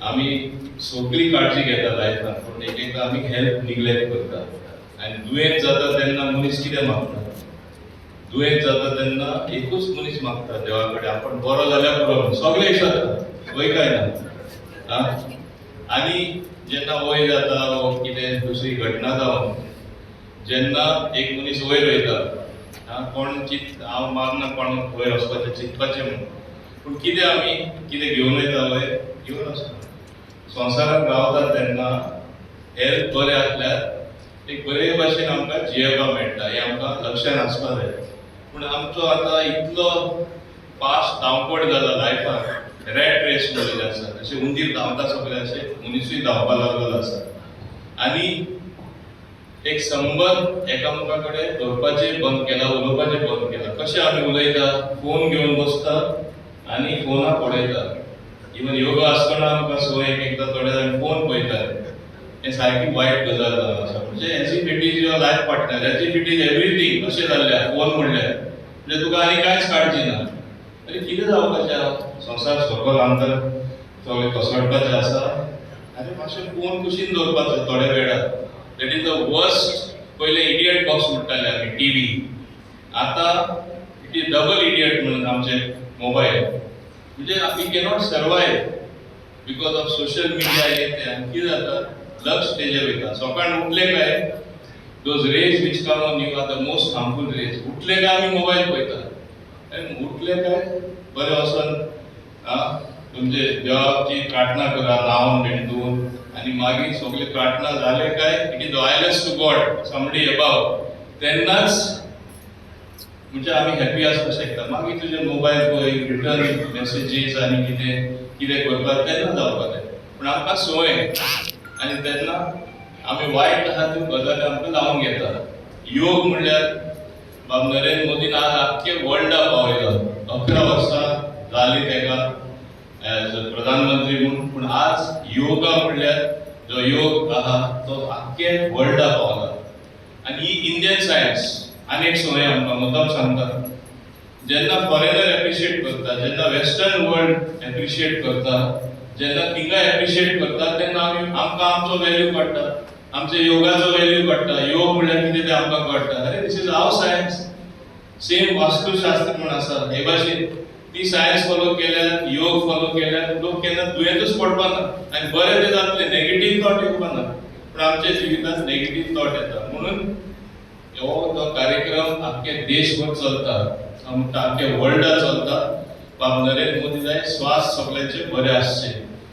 आमी सगळी काळजी घेता लायफान, पूण एक एकदां आमी हेल्थ निग्लेक्ट करता आनी दुयेंत जाता तेन्ना मनीस कितें मागता? दुयेंत जाता तेन्ना एकूच मनीस मागता देवा कडेन, आपण बरो जाल्यार पुरो म्हणून. सगळे विसरता, वय काय ना? आं, आनी जेन्ना वय जाता वो कितें दुसरी घटना जावन जेन्ना एक मनीस वयर वयता, आं, कोण चिंत, हांव मागना कोण वयर वचपाचें चिंतपाचें म्हणून, पूण कितें आमी कितें घेवन वयता वयर? घेवन वचना. संवसारांत रावता तेन्ना हेल्थ बरें आसल्यार एक बरे भाशेन आमकां जियेवपाक मेळटा, हें आमकां लक्षांत आसपाक जाय. पूण आमचो आतां इतलो फास्ट धांवपळ जाला लायफान, रॅट रेस म्हणलेले आसा, जशें उंदीर धांवता सगळे अशें मनिसूय धांवपाक लागलेलो आसा आनी एक संबंद एकामेका कडेन दवरपाचें बंद केला, उलोवपाचें बंद केलां. कशें आमी उलयता? फोन घेवन बसता आनी फोनाक पळयता. इवन योगा आसतना आमकां संवय, एक एकदां थोडे जाण फोन पळयतात. हें सारकी वायट गजाल जावन आसा. म्हणजे as if it is your life partner, as if it is everything अशें जाल्लें आहा. फोन म्हणल्यार म्हणजे तुका आनी कांयच काळजी ना. आनी कितें जावपाचें आहा? संवसार सकल आमकां सगळें कोसळपाचें आसा आनी मातशें फोन कुशीन दवरपाचो थोड्या वेळार. That is the worst. पयले इडियट बॉक्स म्हणटाले आमी टीव्ही, आतां it is double idiot म्हणून आमचे मोबायल. म्हणजे we cannot survive because of social media. हे ते आनी कितें जाता, लक्ष तेजेर वयता. सकाळी उठले काय, those rays which come on you are the most harmful rays. उठले काय आमी मोबायल पळयता. आनी उठले काय बरें वचोन तुमचे देवाची प्रार्थना करा, न्हावन बीन धुवन, आनी मागीर सगळे प्रार्थना जाले काय, it is wireless to God, somebody above, तेन्नाच म्हणजे आमी हॅपी आसपाक शकता. मागीर तुजे मोबायल पळय, रिटर्न मॅसेजीस आनी कितें कितें करपाक तेन्ना जावपाक जाय. पूण आमकां संवय आनी तेन्ना आमी वायट आहा त्यो गजाली आमकां लावन घेता. योग म्हणल्यार बाब नरेंद्र मोदीन आज आख्खे वर्ल्डाक पावयलो. 11 वर्सां जाली तेका एज प्रधानमंत्री म्हूण, पूण आज योगा म्हणल्यार जो योग आहा तो आख्खे वर्ल्डाक पावला. आनी ही इंडियन सायन्स. आनी एक संवय आमकां मुद्दाम सांगता, जेन्ना फॉरेनर एप्रिशिएट करता, जेन्ना वेस्टर्न वर्ल्ड एप्रिशिएट करता, जेन्ना थिंगा एप्रिशिएट करता, तेन्ना आमी आमकां आमचो व्हॅल्यू कळटा, आमच्या योगाचो व्हॅल्यू कळटा. योग म्हणल्यार कितें तें आमकां कळटा. अरे, this is our science. Same वास्तुशास्त्र म्हूण आसा, हे भाशेन ती सायन्स फॉलो केल्यार, योग फॉलो केल्यार लोक केन्ना दुयेंतूच पडपा ना आनी बरें ते जातले, नेगेटीव थॉट येवपा ना. पूण आमच्या जिवितांत नेगेटीव थॉट येता. म्हणून हो तो कार्यक्रम आख्खे देशभर चलता, हांव म्हणटा आख्खे वर्ल्डात चलता. बाब नरेंद्र मोदी जाय स्वास्थ सगळ्यांचे बरे आसचे.